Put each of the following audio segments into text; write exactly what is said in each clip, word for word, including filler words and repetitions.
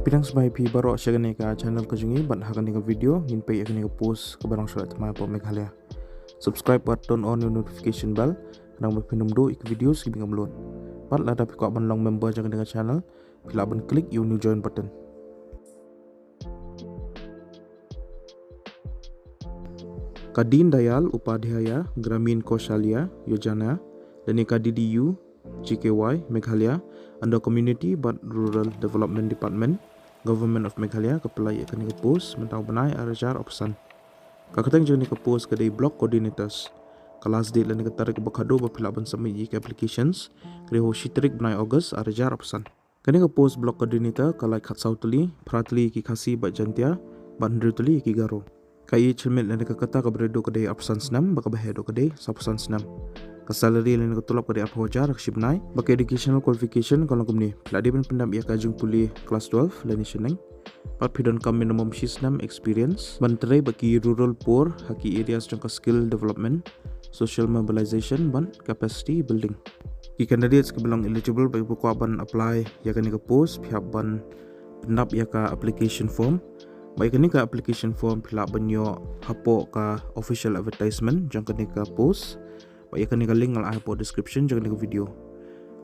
Pdiang sngewbha ïa phi baroh sha kane ka channel ka jong ngi, bad ha kane ka video ngin peit ïa kane ka post kaba dang shu leit thymmai hapoh Meghalaya. Subscribe bad turn on ïa u notification bell, khnang ba phin ym duh ïa ki video kiba ngin upload. Bad lada phi kwah ban long member jong kane ka channel, phi lah ban click ïa u new join button. Ka Deen Dayal Upadhyaya Gramin Kaushalya Yojana, lane ka D D U G K Y Meghalaya, under Community bad Rural Development Department, Government of Meghalaya, ka pynlait ïa kane ka post mynta u bnai ar hajar arphew san. Ka kyrteng jong kane ka post ka dei Block Coordinators. Ka last date lane ka tarik ba khatduh ba phi lah ban submit ïa ki applications ka dei ha u shi tarik bnai August ar hajar arphew san. Kane ka post Block Coordinator ka lait khatsaw tylli, phra tylli ki Khasi bad Jaintia, bad hynriew tylli ki Garo. Ka age limit lane ka kata kaba ri duh ka dei arphew san snem, bad kaba heh duh ka dei sawphew san snem. Ka salary lane ka tulop ka dei arphew hajar ha ka shi bnai, bad ka educational qualification ka long kumne: phi lah dei ban pyndap ïa ka jingpule class twelve lane shaneng, bad phi donkam minimum shi snem experience ban trei bad ki rural poor ha ki areas jong ka skill development, social mobilization bad capacity building. Ki candidates kiba long eligible bad kiba kwah ban apply ïa kane ka post, phi hap ban pyndap ïa ka application form. Bad ïa kane ka application form phi lah ban ïoh hapoh ka official advertisement jong kane ka post. Bad ïa kane ka link nga la ai hapoh description jong kane ka video.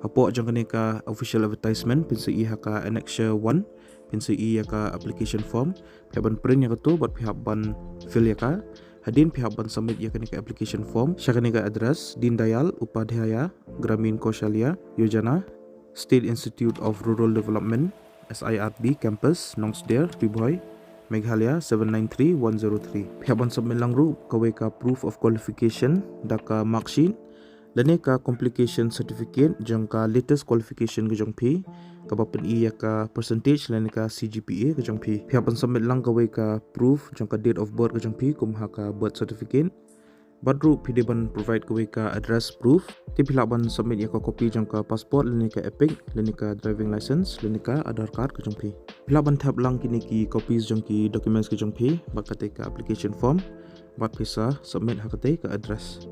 Hapoh jong kane ka official advertisement phin sa ïohi ha ka annexure one, phin sa ïohi ïa ka application form. Phi hap ban print ïa kato bad phi hap ban fill ïa ka. Hadien phi hap ban submit ïa kane ka application form sha kane ka address: Deen Dayal Upadhyaya Gramin Kaushalya Yojana, State Institute of Rural Development, S I R D Campus, Nongsder, Ri Bhoi, Meghalaya seven nine three one zero three. Phi hap ban submit lang ruh kawei ka proof of qualification da ka marksheet lane ka completion certificate jong ka latest qualification ka jong phi, kaba pyni ïa ka percentage lane ka C G P A ka jong phi. Phi hap ban submit lang kawei ka proof jong ka date of birth ka jong phi, kum ha ka birth certificate. Bad ruh phi dei ban provide kawei ka address proof. Te phi lah ban submit ïa ka copy jong ka passport lane ka EPIC lane ka driving license lane ka Aadhaar card ka jong phi. Phi lah ban thep lang kine ki copies jong ki documents ka jong phi bad kata ka application form, bad phi sa submit ha kata ka address.